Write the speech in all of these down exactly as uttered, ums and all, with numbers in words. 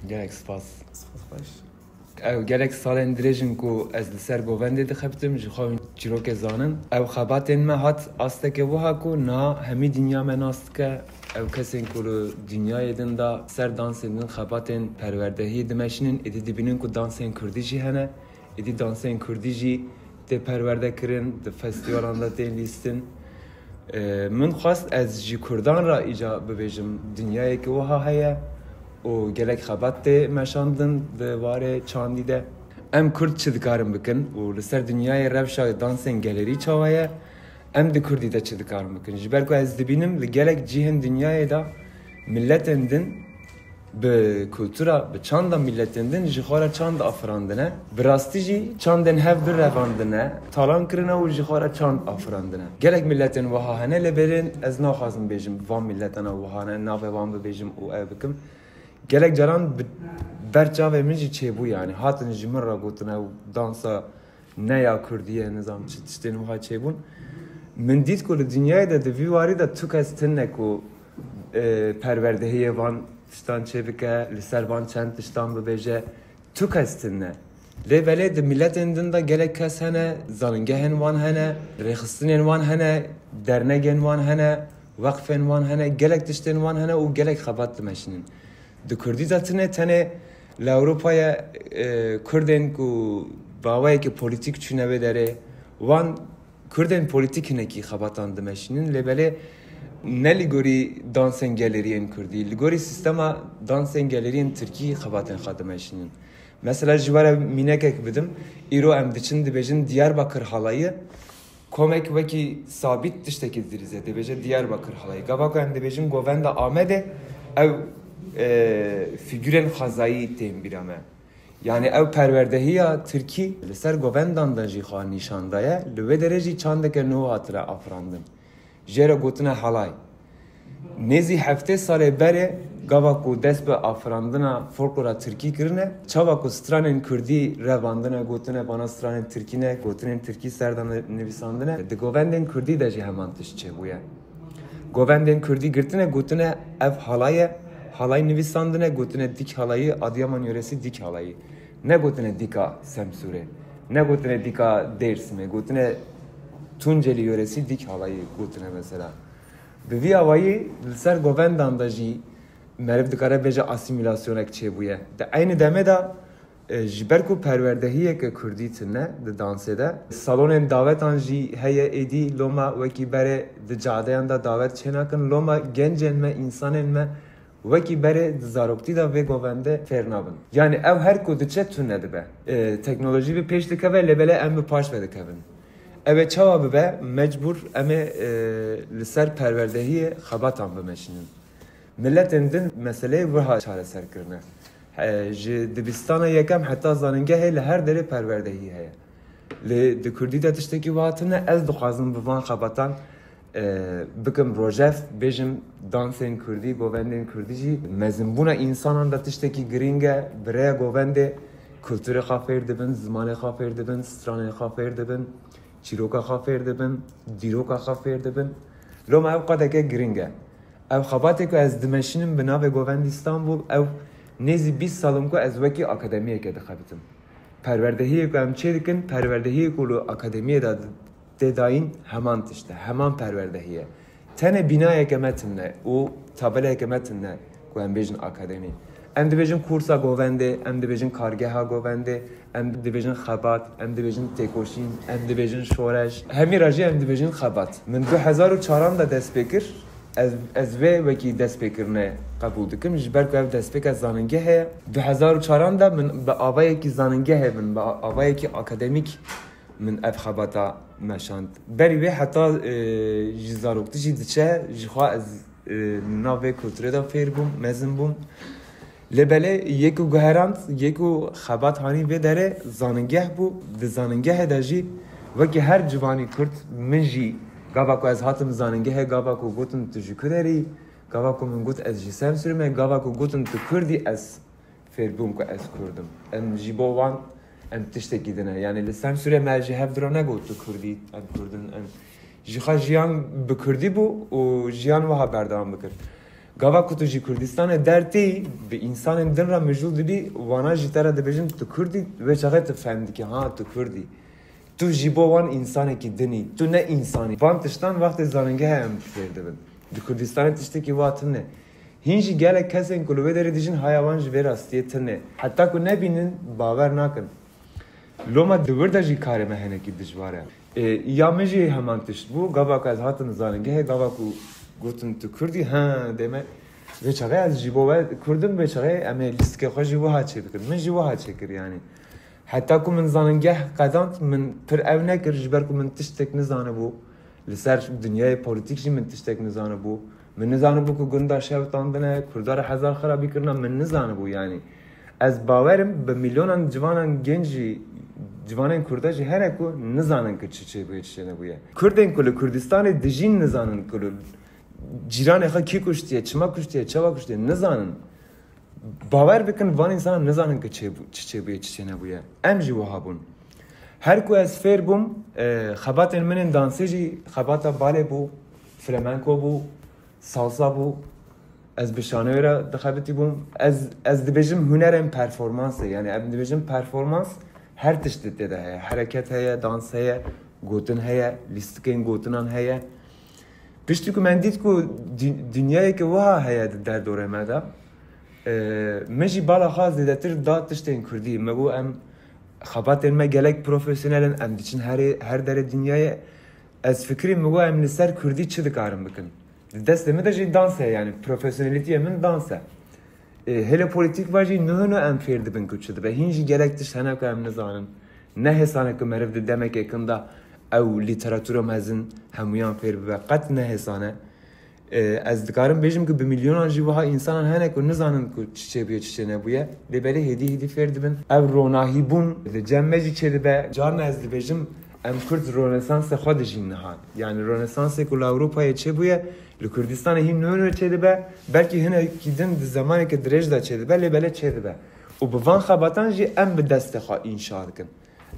Gelek spas. Spas xweş. Ew gelek salên dirêj in ku ez li ser govendê dixebitim, ji xwe hûn çîrokê zanin. Ew xebatên me hat asteke wiha ku niha hemî dinya me nas dike. Ew kesên ku li dinyayê din de ser dansên din xebatên perwerdehiyê dimeşînin, êdî dibînin ku dansên kurdî jî hene. Êdî dansên kurdî jî tê perwerde kirin, di festîvalan de tên lîstin. Ee, min xwest ez ji kurdan re îca bibêjim, dinyayeke wiha heye û gelek xebat tê meşandin di warê çandî de. Em kurd çi dikarin bikin û li ser dinyayê rewşa dansên gelerî çawa ye? Em di kurdî de çi dikarin bikin? Ji ber ku ez dibînim li gelek cihên dinyayê de miletên din bi kultura, bi çanda miletên din ji xwe re çand afirandine. Bi rastî jî çandên hev birevandine, talan kirine û ji xwe re çand afirandine. Gelek miletên wiha hene, lê belê ez naxwazim bêjim van miletana wiha ne, navê wan bibêjim û ew bikim. Gelek caran bi ber çavê min jî çêbû, yanî hatin ji min re gotin ew dansa ne ya kurdî ye, nizam çi tiştên wiha çêbûn. Min dît ku li dinyayê de di vî warî de tu kes tune ku, e, perwerdehiyê van tiştan çêbike, li ser van çend tiştan bibêje, tu kes tune. Lê belê di miletên din de gelek kes hene, zanîngehên wan hene, rêxistinên wan hene, dernegên wan hene, weqfên wan hene, gelek tiştên wan hene û gelek xebat dimeşînin. Di kurdî de tune, tenê li Ewropayê, e, kurdên ku bi awayekî polîtîk çûne vê derê, wan kurdên polîtîk hinekî xebatan dimeşînin, lê belê ne li gorî dansên geleriyên kurdî, li gorî sîstema dansên geleriyên tirkî xebatên xwe dimeşînin. Mesela ji we re mînekek bidim, îro em diçin dibêjin Diyarbakir halayî, komek wekî sabît tiştekî dirîze, dibêje Diyarbakir halayî. Gava ku em dibêjin govenda Amedê, ew, e, fîgurên xwezayî tên bîra me. Yanî ew perwerdehiya tirkî li ser govendan de jî xwe nîşan daye, li wê derê jî çandeke nû hatire afirandin. Jê re gotine halay. Nêzî heftê salê berê, gava ku dest bi afirandina folklora tirkî kirine, çawa ku stranên kurdî revandine, gotine vana stranên tirkî ne, gotinên tirkî ser de ni-, nivîsandine, di govendên kurdî de jî heman tişt çêbûye. Govendên kurdî girtine, gotine ev halay e, halay nivîsandine, gotine dîk halayî, Adıyaman yöresi dîk halayî. Ne gotine dîka Semsûrê, ne gotine dîka Dêrsimê, gotine Tuncelî yöresi dîk halayî gotine mesela. Bi vî awayî li ser govendan de jî meriv dikare bêje asîmîlasyonek çêbûye. Di eynî demê de, e, ji ber ku perwerdehiyeke kurdî tune di dansê de, salonên dawetan jî heye êdî, loma wekî berê di cadeyan de dawet çênakin, loma gencên me, însanên me wekî berê di zaroktî de vê govendê fêr nabin. Yanî ew her ku diçe tune dibe. E, teknolojî bi pêş dikeve, lê belê em bi paş ve dikevin. Ev ê çawa bibe? Mecbûr em ê, e, li ser perwerdehiyê xebatan bimeşînin. Miletên din meseleyê wiha çareser kirine. E, ji dibistana yekem heta zanîngehê li her derê perwerdehî heye. Lê di kurdî de tiştekî wiha tune, ez dixwazim bi van xebatan, e, bikim rojef, bêjim dansên kurdî, govendên kurdî jî mezinbûna însanan de tiştekî girîng e, bi rêya govendê kulturê xwe fêr dibin, zimanê xwe fêr dibin, stranên xwe fêr dibin, çîroka xwe fêr dibin, dîroka xwe fêr dibin. Loma ew qedeke girîng e. Ev xebatê ku ez dimeşînim bi navê Govendî Stenbul, ew nêzî bîst sal in ku ez wekî akademiyeke dixebitim. Perwerdehiyê ku em çê dikin, perwerdehiyê ku li akademiyê de tê dayîn heman tişt e, heman perwerdehî ye. Tenê bînayeke me tune û tabeleyeke me tune ku em bêjin akademî. Em dibêjin kursa govendê, em dibêjin kargeha govendê, em dibêjin xebat, em dibêjin têkoşîn, em dibêjin şoreş. Hemî re jî em dibêjin xebat. Min du hezar û çaran de dest pê kir. Ez, ez vê wekî destpêkirine qebûl dikim, ji ber ku ev destpêka zanîngehê ye. Du hezar û çaran de min bi avayekî zanîngehê, min bi avayekî akademîk min ev xebata meşand. Berî wê heta, e, ji zaroktî jî diçe, ji xwe ez, e, nav vê kulturê de fêr bûm, mezin bûm. Lê belê yê ku guherand, yê ku xebat hanî vê derê zanîngeh bû. Di zanîngehê de jî wekî her ciwanî kurd, min jî gava ku ez hatim zanîngehê, gava ku gotin tu ji ku derî, gava ku min got ez ji Semsûrê me, gava ku gotin tu kurd î, ez fêr bûm ku ez kurd im. Em ji bo wan em tiştekî din e. Yanî li Semsûrê me ji hev dira negot tu kurd î, em kurd in, em Ji xwe jiyan bi kurdî bû û jiyan wiha berdewam bikir. Gava ku tu ji Kurdistanê dertî, bi însanên din re mijûl dibî, wana jî te re dibêjin tu Kurd î, wê çaxê tu fehm dikî, ha, tu Kurd î. Tu ji bo wan însanekî din î, tu ne însan î. Van tiştan wextê zanîngehe em fêr dibin. Di Kurdistanê tiştekî wa tune. Hîn jî gelek kesên ku li wê derê dijîn haya wan ji vê rastiyê tune. Heta ku nebînin, bawer nakin. Loma di wir de jî karê me hinekî dijwar e. Ê, ya min jî heman tişt bû. Gava ku ez hatim zanîngehê, gava ku gotin tu Kurd î, he, dê me, vê çaxê ez ji bo we Kurd im, vê çaxê em ê lîstikê xwe jî wiha çêbikin. Min jî wiha çêkir, yanî. Heta ku min zanîngeh qedand, min pir ew nekir, ji ber ku min tiştek nizanibû. Li ser dinyayê polîtîk jî min tiştek nizanibû. Min nizanibû ku gunda şewitandine, Kurda re hezar xirabî kirine, min nizanibû, yanî. Ez bawer im, bi milyonan civanan genc jî, civanên Kurda jî hene ku nizanin ku çi çêbûye, çi çênebûye. Kurdên ku li Kurdistanê dijîn nizanin ku li cîranê xwe kî kuştiye, çima kuştiye, çawa kuştiye, nizanin. Bawer bikin, van însanan nizanin ku çêbû-, çi çêbûye, çi çênebûye. Em jî wiha bûn. Her ku ez fêr bûm, e, xebatên min ên dansê jî xebata balê bû, flamenko bû, salsa bû. Ez bi şanoyê re dixebitî bûm. Ez, ez dibêjim hunerên performansê, yanî em dibêjim performans her tiştê tê de heye. Hereket heye, dans heye, gotin heye, lîstikên gotinan heye. Piştî ku me dît ku dü-, dinyayeke wiha heye di derdorê me de, e, min jî bala xwe zêdetir da tiştên kurdî. Me got em xebatên me gelek profesyonel in, em diçin herê, her derê dinyayê. Ez fikirî min got em li ser kurdî çi dikarin bikin. Di destê min de jî dans e, yanî profesyonelîtiyê min dans e. E, hêlê polîtîk ve jî niho niho em fêr dibin ku çi dibe. Hîn jî gelek tişt hene ku em nizanin. Ne hêsan e ku meriv di demekê kin de ew lîteratûra mezin hemûyan fêr bibe. Qet ne hêsan e. E, ez dikarim bêjim ku bi milyonan jî wiha însanan hene ku nizanin ku çi çêbûye, çi çênebûye. Lê belê hêdî hêdî fêr dibin. Ev ronahîbûn li cem me jî çêdibe. Carna ez dibêjim, em Kurd Ronesansê xwe dijîn niha. Yanî Ronesansê ku li Ewropayê çêbûye, li Kurdistanê hîn niho niho çêdibe, belkî hinekî din di zemaneke dirêj de çêdibe, lê belê çêdibe. Û bi van xebatan jî em bi destê xwe înşa dikin.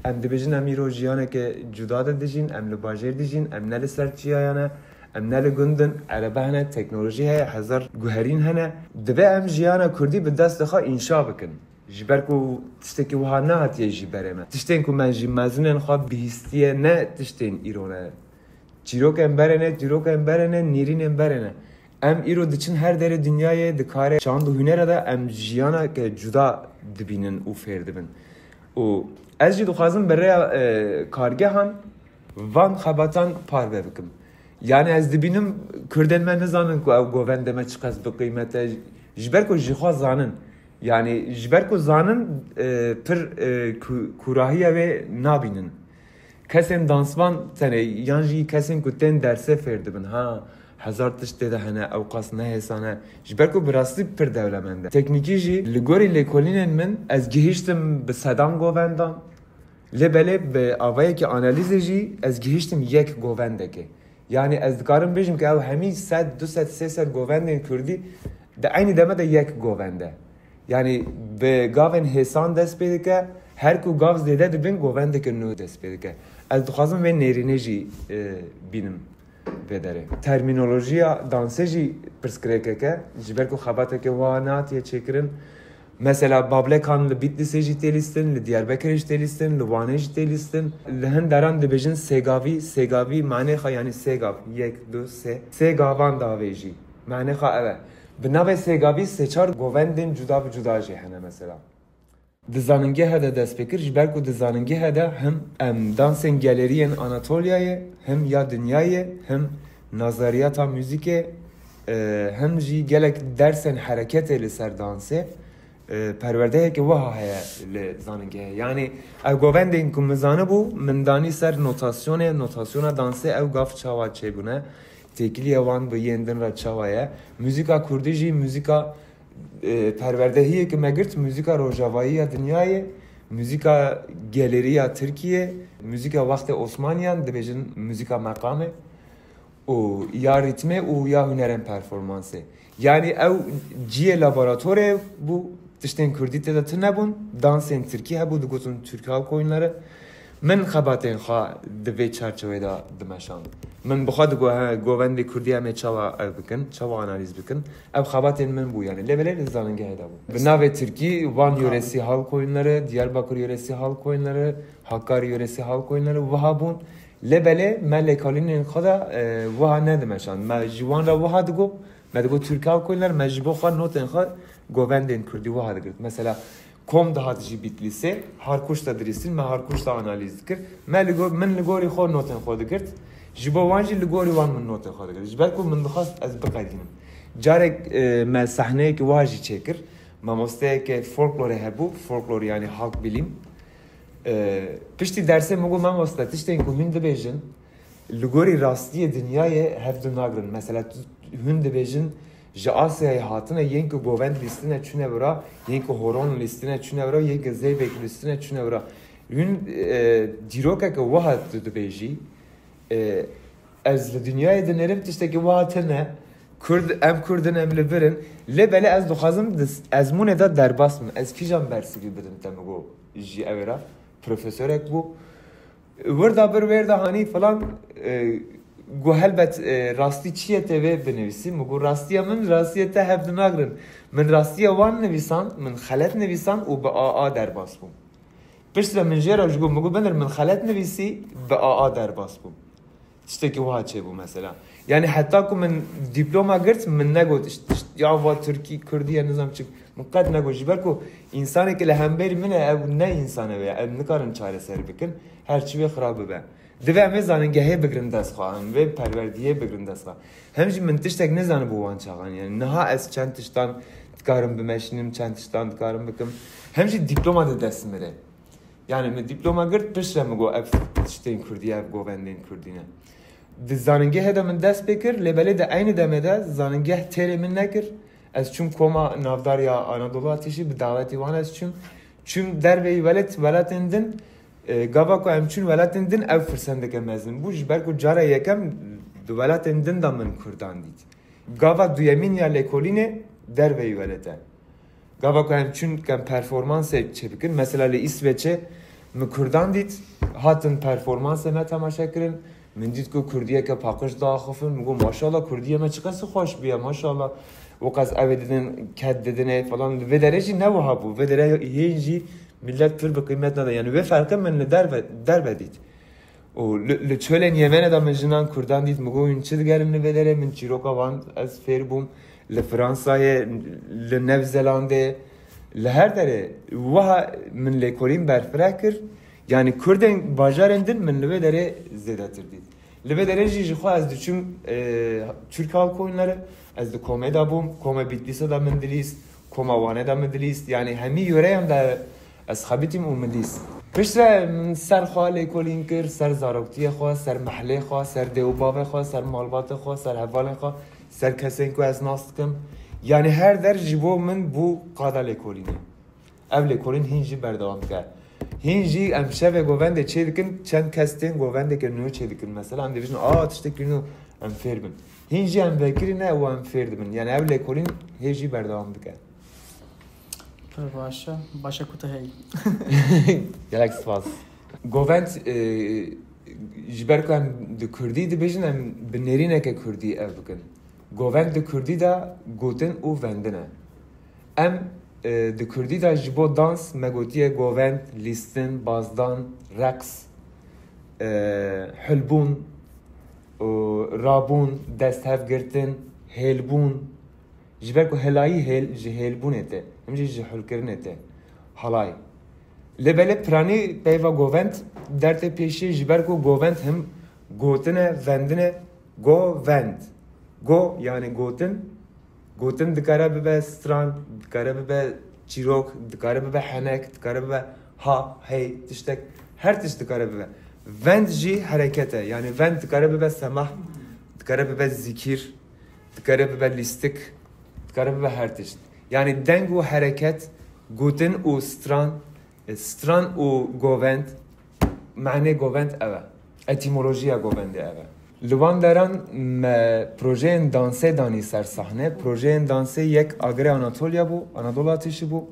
Em dibêjin, em îro jiyaneke cuda de dijîn, em li bajêr dijîn, em ne li ser çiyaya ne, em ne li gund in, erebe hene, teknolojî heye, hezar guherîn hene. Divê em jiyana kurdî bi destê xwe înşa bikin. Ji ber ku tiştekî wiha nehatiye jî berê me. Tiştên ku me ji mezinên xwe bihîstiye ne tiştên îro ne. Çîrokên berê ne, çîrokên berê ne, nêrînên berê ne. Em îro diçin her derê dinyayê, di karê çand û hunera de em jiyaneke cuda dibînin û fêr dibin. Û ez jî dixwazim bi rêya, e, kargehan van xebatan parve bikim. Yanî ez dibînim Kurdên me nizanin ku ew govendê me çiqas bi qîmet e, ji ber ku jixwe zanin. Yanî ji ber ku zanin, e, pir, e, ku-, kûrahiya wê nabînin. Kesên dansvan tenê yan jî kesên ku tên dersê fêr dibin, ha, hezar tişt tê de hene, ew qas ne hêsan e. Ji ber ku bi rastî pir dewlemend e. Teknîkî jî li gorî lêkolînên min ez gihîştim bi sedan govendan. Lê belê bi avayekî analîzê jî ez gihîştim yek govendekê. Yanî ez dikarim bêjim ku ew hemî sed, du sed, sê sed govendên kurdî di eynî deme de yek govend e. Yanî bi gavên hêsan dest pê dike, her ku gav zêde dibin govendeke nû dest pê dike. Ez dixwazim vê nêrînê jî, e, bînim vê derê. Termînolojiya dansê jî pirsgirêkek e, ji ber ku xebateke wiha nehatiye çêkirin. Mesela Bablekan li Bîtlîsê jî tê lîstin, li Diyarbekirê jî tê lîstin, li Wanê jî tê lîstin. Li hin deran dibêjin sêgavî, sêgavî manê xwe, yanî sê gav, yek, du, sê, sê gavan davêjî. Manê xwe ev e. Bi navê sêgavî sê çar govendên cuda bi cuda jî hene mesela. Di zanîngehe de dest pê kir, ji ber ku di zanîngehe de him em dansên geleriyên Anatoliayê, him ya dinyayê, him nazariyata muzîkê, e, him jî gelek dersên hereketê li ser dansê, e, perwerdeyeke wiha heye li zanîngehê. Yanî ev govendên ku min zanibû, min danî ser notasyonê, notasyona dansê ew gav çawa çêbûne, têkiliya wan bi yên din re çawa ye. Muzîka kurdî jî muzîka, e, perwerdehiyê ku me girt, muzîka rojavayî ya dinyayê, muzîka gelêrî ya Tirkiyê, muzîka wextê Osmaniyan, dibêjin muzîka meqamê û ya rîtmê û ya hunerên performansê. Yanî ew cihê laboratorê bû, tiştên kurdî tê de tune bûn, dansên tirkî hebû, digotin Türk halk oyunları. Min xebatên xwe di vê çarçewê de dimeşand. Min bi xwe digot, he, govendê kurdî em ê çawa ev bikin, çawa analîz bikin. Ev xebatên min bû, yani lê belê li zanîngehê de bû. Bi navê tirkî Van Yöresi Halk Oyunları, Diyarbakır Yöresi Halk Oyunları, Hakkari Yöresi Halk Oyunları wiha bûn. Lê belê me lêkolînên xwe de, e, wiha nedimeşand. Me ji wan re wiha digot, me digot Türk Halk Oyunları, me ji bo xwe notên xwe govendên kurdî wiha digirt. Mesela kom dihat ji Bitlîsê, Harkuş de dirîstin, me Harkuş de analîz dikir. Me li gor, min li gorî xwe notên xwe digirt. Ji bo wan jî li gorî wan min notên xwe digirt. Ji ber ku min dixwest ez biqedînim. Carek, e, me sahneyekî wiha jî çêkir. Mamosteyeke folklorê hebû, folklor yani halk bilim. E, piştî dersê min got, mamoste, tiştên ku hûn dibêjin, li gorî rastiyê dinyayê hev du nagrin. Mesela tu, hûn dibêjin, ji Asyayê hatine, yên ku govend lîstine çûne vira, yên ku horon lîstine çûne vira, yên ku zeybek lîstine çûne vira. Hûn, e, dîrokeke wiha tu dibêjî, e, ez li dinyayê dinêrim, tiştekî wiha tune. Kurd, em Kurd in, em li vir in. Lê belê ez dixwazim di ezmûnê de derbas bim. Ez kîjan bersivî bidim te? Min got, jî ew ê re profesorek bû. Wir da bir, wêr da hanî filan, e, got, helbet, e, rastî çi ye tê vê binivîsî? Min got, rastiya min, rastiya te hev dinagrin. Min rastiya wan nivîsand, min xelet nivîsand û bi A A derbas bûm. Piştre min jê re jî got, min got, binir, min xelet nivîsî, bi A A derbas bûm. Tiştekî wiha çêbû mesela. Yani heta ku min dîploma girt, min negot, iş-, iş-, ya va tirkî, kurdî ye, nizam çi. Min qet negot. Ji ber ku însanekî li hemberî min e, ew ne însan e wê, em nikarin çareser bikin. Her çi wê xirab bibe. Divê em vê zanîngehê bigirin dest xwe, em vê perwerdiyê bigirin dest xwe. Hem jî min tiştek nizanibû wan çaxan. Yani niha ez çend tiştan dikarim bimeşînim, çend tiştan dikarim bikim. Hem jî dîploma di dest min re. Yani min dîploma girt, piştre min got, ev tiştên kurdî, ev govendên kurdî ne. Di zanîngehê de min dest pê kir, lê belê di eynî demê de zanîngeh têrê min nekir. Ez çûm koma navdar ya Anadolu Ateşi, bi dawetî wan ez çûm. Çûm derveyî welet, welatên din, e, gava ku em çûn welatên din, ev firsendeke mezin bû. Ji ber ku cara yekem di welatên din de min kurdan dît. Gava duyemîn ya lêkolînê derveyî welet e. Gava ku em çûn, em performansê çêbikin, mesela li Îsveçê min kurdan dît, hatin performansê me temaşe kirin, min dît ku kurdiyeke paqij diaxifin, min got, maşallah, kurdiyê me çiqas xweş bûye, maşallah. Û qas ew ê didin, ked didinê falan. Li vê derê jî ne wiha bû. Vê derê hên jî millet pir bi qîmet nade. Yani vê ferqê min li derve, derve dît. Û li, li çolên Yemenê de min jinan kurdan dît, min got, hûn çi digerin li vê derê? Min çîroka wan ez fêr bûm. Li Fransayê, li New Zelandê, li her derê wiha min lêkolîn berfireh kir. Yani kurdên bajarên din min li vê derê zêdetir dît. Li vê derê jî ji xwe ez diçûm, e, Türk Halk Oyunları, ez di komê de bûm, koma Bitlîsê de min dilîst, koma Wanê de min dilîst, yani hemî yöreyan de ez xebitîm û min dîst. Piştre min ser xwe lêkolîn kir, ser zaroktiyê xwe, ser mehlê xwe, ser dê û bavê xwe, ser malbatê xwe, ser hevalên xwe, ser kesên ku ez nas dikim. Yani her der ji bo min bû qada lêkolînê. Ev lêkolîn hîn jî berdewam dike. Hîn jî em şevê govendê çê dikin, çend kes tên govendeke nû çê dikin. Mesela em dibêjin, a, tiştekî nû em fêr bin. Hîn jî em vekirî ne û em fêr dibin. Yani ev lêkolîn hê jî berdewam dike. Pir baş e. Baş e ku tu heyî. Gelek spas. Govend, e, ji ber ku em di kurdî dibêjin, em bi nêrîneke kurdî ev bikin. Govend di kurdî de gotin û vendin e. Em, e, di kurdî de ji bo dans me gotiye govend, lîstin, bazdan, reqs, e, hulbûn, û rabûn, desthevgirtin, hêlbûn. Ji ber ku hilayî hêl ji hêlbûnê tê, him jî ji hulkirinê tê. Halay. Lê belê piranî peyva govend dertê pêşiyê, ji ber ku govend him gotin e, vendin e, govend. Go, yani gotin. Gotin dikare bibe stran, dikare bibe çîrok, dikare bibe henek, dikare bibe ha, hey, tiştek, her tişt dikare bibe. Vend jî hereket e, yani vend dikare bibe semah, dikare bibe zikîr, dikare bibe lîstik, dikare bibe her tişt. Yani deng û hereket, gotin û stran, e, stran û govend, manê govend ev e. Etîmolojiya govendê ev e. Li wan deran me projeyên dansê danî ser sahne. Projeyên dansê yek Agirê Anatolya bû, Anadolu Ateşi bû.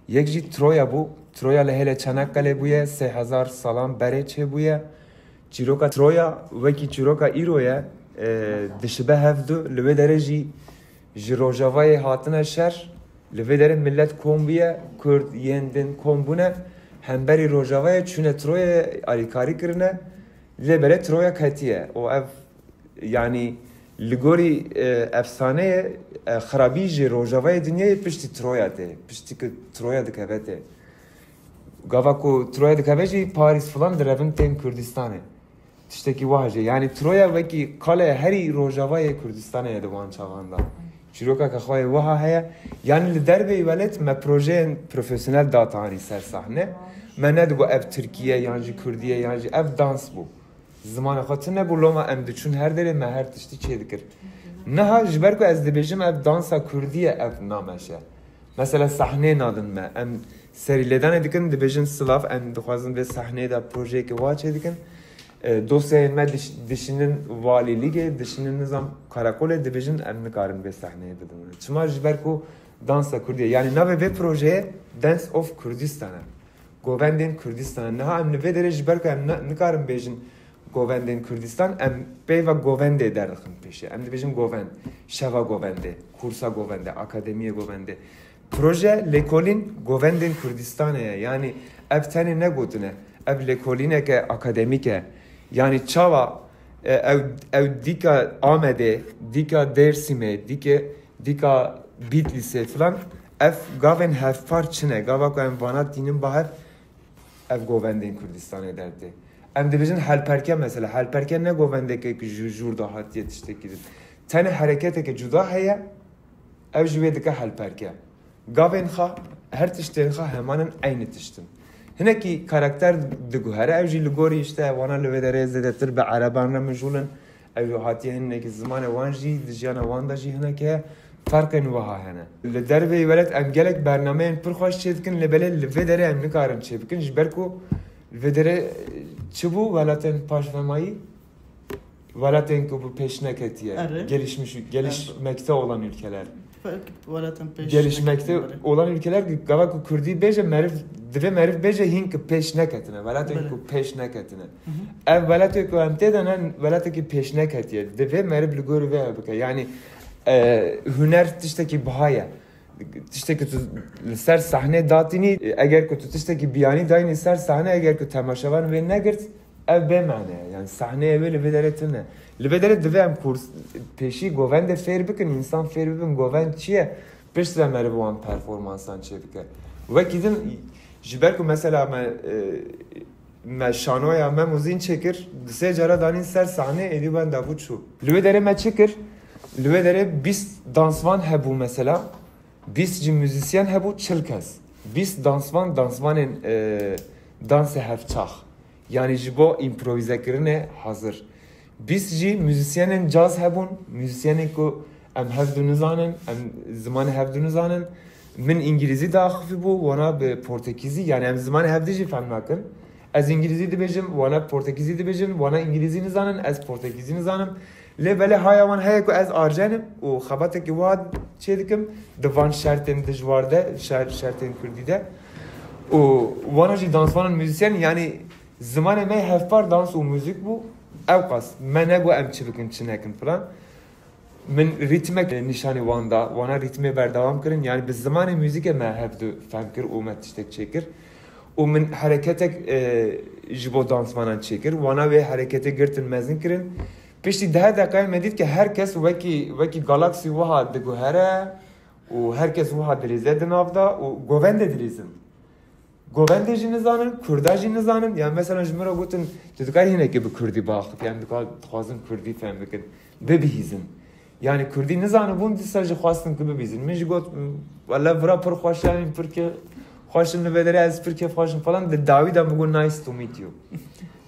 Yek jî Troya bû. Troya li hêlê Çanakkale bûye, sê hezar salan berê çêbûye. Çîroka Troya wekî çîroka îro ye, e, dişibe hevdu, li wê derê jî ji Rojavayê hatine şer, li vê derê millet kom bûye, Kurd yên din kom bûne, hemberî Rojavayê çûne Troyayê alîkarî kirine, lê belê Troya ketiye. Û ev, yanî li gorî, e, efsaneyê, e, xirabî ji Rojavayê dinyayê piştî Troya tê, piştî ku Troya dikeve tê. Gava ku Troya dikeve jî Parîs filan direvin tên Kurdistanê. Tiştekî wiha jî. Yanî Troya wekî qale herî Rojavayê Kurdistanê ye di wan çavan de. Çîrokeke xwe yê wiha heye. Yanî li derveyî welêt me projeyên profesyonel date anî ser sahne. Me nedigo ev Tirkî ye yan jî Kurdî ye yan jî ev dans bû. Zimanê xwe tune bû, loma em diçûn her derê me her tiştî çêdikir. Niha ji ber ku ez dibêjim ev dansa Kurdî ye, ev nameşe. Mesela sahneyê nadin me. Em serîlêdanê dikin, dibêjin silav, em dixwazin vê sahneyê de projeyeke wa çêdikin. E, dosyayên me diş-, dişînin walîlîgê, dişînin nizam karakolê, dibêjin em nikarin vê sahneyê bidin. Çima? Ji ber ku dansa Kurdî ye. Yanî navê vê projeyê Dance of Kurdistan e. Govendên Kurdistan e. Niha em li vê derê ji ber ku em ne-, nikarin bêjin Govendên Kurdistan, em peyva govendê derdixin pêşê. Em dibêjin govend, şeva govendê, kursa govendê, akademiyê govendê. Proje lêkolîn govendên Kurdistanê ye. Yanî ev tenê negotine. Ev lêkolîneke akademîk e. Yanî çawa, e, ew, ew dîka Amedê, dîka Dêrsimê, dîke, dîka Bîtlîsê filan, ev gavên hevpar çi ne? Gava ku em vana tînin ba hev, ev govendên Kurdistanê dertê. Em dibêjin helperke mesela. Helperke ne govendeke ku ji jûr de hatiye tiştekî din. Tenê hereketeke cuda heye, ew ji wê dike helperke. Gavên xwe, her tiştên xwe heman in, eynî tişt in. Hinekî karakter diguhere, ew jî li gorî işte wana li wê derê zêdetir bi ereban re mijûl in. Ew jî hatiye hinekî zimanê wan jî, di jiyana wan de jî hinekî ferqên wiha hene. Li derveyî welat em gelek bernameyên pir xweş çêdikin, lê belê li vê derê em nikarin çêbikin, ji ber ku li vê derê çi bû welatên paşvemayî? Welatên ku bi pêş neketiye. Erê. Gelişmiş, gelişmekte olan ülkeler. Belki welatên pêş Gelişmekte neketiye, erê. olan ülkeler, gava ku Kurdî bêje, meriv, divê meriv bêje hîn ku pêş neketine. Welatên Belê. ku pêş neketine. Hı hı. Ev welatê ku em tê de ne, welatekî pêş neketiye. Divê meriv li gor vê bike. Yanî, e, huner tiştekî biha ye. Tiştekî tu li ser sahnê datînî, eger ku tu tiştekî biyanî dayînî ser sahne, eger ku temaşevan wê negirt, ev bê mane ye. Yani sahneyê wê li vê derê tune. Li vê derê divê em kurs pêşî govendê fêr bikin, însan fêr bibin, govend çi ye? Piştre meriv wan performansan çêdike. Wekî din, ji ber ku mesela me, e, me şanoya Mem û Zîn çêkir, di sê cara danîn ser sahnê, êdî wenda bû çû. Li wê derê me çi kir? Li wê derê bîst dansvan hebû mesela. Bîst jî muzîsyen hebû, çil kes. Bîst dansvan, dansvanên, e, dansê hevçax. Yanî ji bo împrovizekirinê hazir. Bîst jî muzîsyenên caz hebûn, muzîsyenên ku em hevdu nizanin, em zimanê hevdu nizanin. Min îngilîzî diaxifîbû, wana bi portekîzî, yanî em zimanê hevdî jî fehm nakin. Ez îngilîzî dibêjim, wana portekîzî dibêjin, wana îngilîzî nizanin, ez portekîzî nizanim. Lê belê haya wan heye ku ez arjenim û xebatekî wiha çêdikim di van şertên dijwar de, şer-, şertên kurdî de. Û wana jî dansvanan, muzîsyen, yanî zimanê me hevpar dans û muzîk bû, ewqas me negot em çi bikin, çi nekin filan. Min rîtmek nîşanî wan da, wana rîtmê berdewam kirin. Yanî bi zimanê muzîkê me hevdu fehm kir û me tiştek çêkir. Û min hereketek, e, ji bo dansvanan çêkir. Wana wê hereketê girtin mezin kirin. Piştî deh deqeyên me dît ke her kes wekî, wekî galaksî wiha diguhere û her kes wiha dilîze di nav de û govendê dilîzin. Govendê jî nizanin, kurda jî nizanin. Yani mesela ji min re gotin, tu dikarî hinekî bi kurdî biaxivî, yani dikar-, dixwazin kurdî fehm bikin, bibihîzin. Yani kurdî nizanibûn, dîsa jî xwestin ku bibihîzin. Min jî got, wele vira pir xweş, yani pir kê-, xweş in li vê derê, ez pir kêfxweş im falan. Di dawî de min got, "Nice to meet you."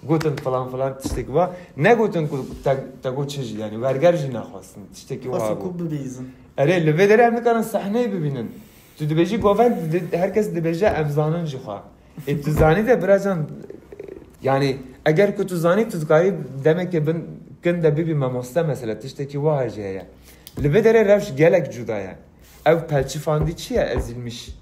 Gotin falan falan tiştekî wa. Negotin ku te, te got çi jî, yani werger jî nexwestin. Tiştekî wa Xwestin bû. ku bibihîzin. Erê, li vê derê em nikarin sahneyê bibînin. Tu dibêjî govend, di-, her kes dibêje em zanin jixwe. Ê tu zanî de biracan, yani eger ku tu zanî, tu dikarî demeke bin kin de bibî mamoste mesela, tiştekî wiha jî heye. Li vê derê rewş gelek cuda ye. Ew pelçifandî çi ye? Ezilmiş.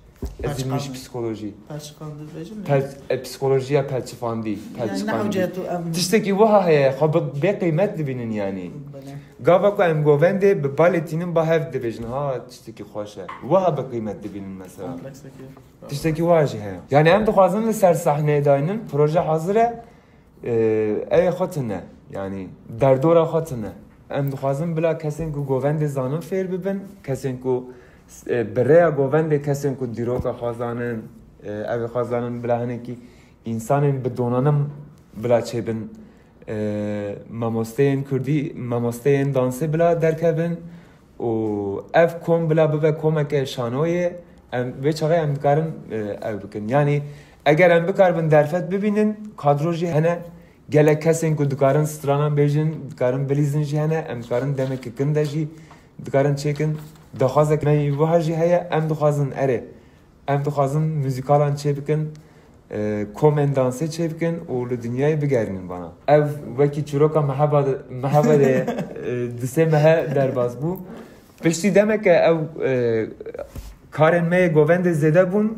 Ez ê min jî Perçiqandin. Psîkolojî. Perçiqandin dibêjin mi? Pel, e, psîkolojî ya pelçifandî. Yani ne Pelçifandî. hewce tu em Tiştekî wiha heye, xwe bi, bê qîmet dibînin yanî. Bele. Gava ku em govendê bi balê tînin ba hev dibêjin, ha tiştekî xweş e. Wiha bi qîmet dibînin mesela. Kompleksekî. Tiştekî wiha jî heye. Yani em dixwazin li ser sahneyê daynin, proje hazir e. Ee, ew ê xwe tune. Yani derdora xwe tune. Em dixwazin bila kesên ku govendê zanin fêr bibin, kesên ku, e, bi rêya govendê, kesên ku dîroka xwe zanin, e, ew ê xwe zanin bila hinekî însanên bi donanım bila çêbin, e, mamosteyên kurdî, mamosteyên dansê bila derkevin û ev kom bila bibe komeke şanoyê. Em vê çaxê em dikarin, e, ev bikin. Yani eger em bikaribin derfet bibînin, kadro jî hene, gelek kesên ku dikarin stranan bêjin, dikarin bilîzin jî hene, em dikarin demeke kin de jî dikarin çêkin. Daxwazek me yî wiha jî heye, em dixwazin erê. Em dixwazin muzîkalan çêbikin, e, komên dansê çêbikin û li dinyayê bigerînin vana. Ev wekî çîroka meheba de, meheba de, e, di sê mehe derbas bû. Piştî demeke ew, e, karên me yê govendê zêde bûn.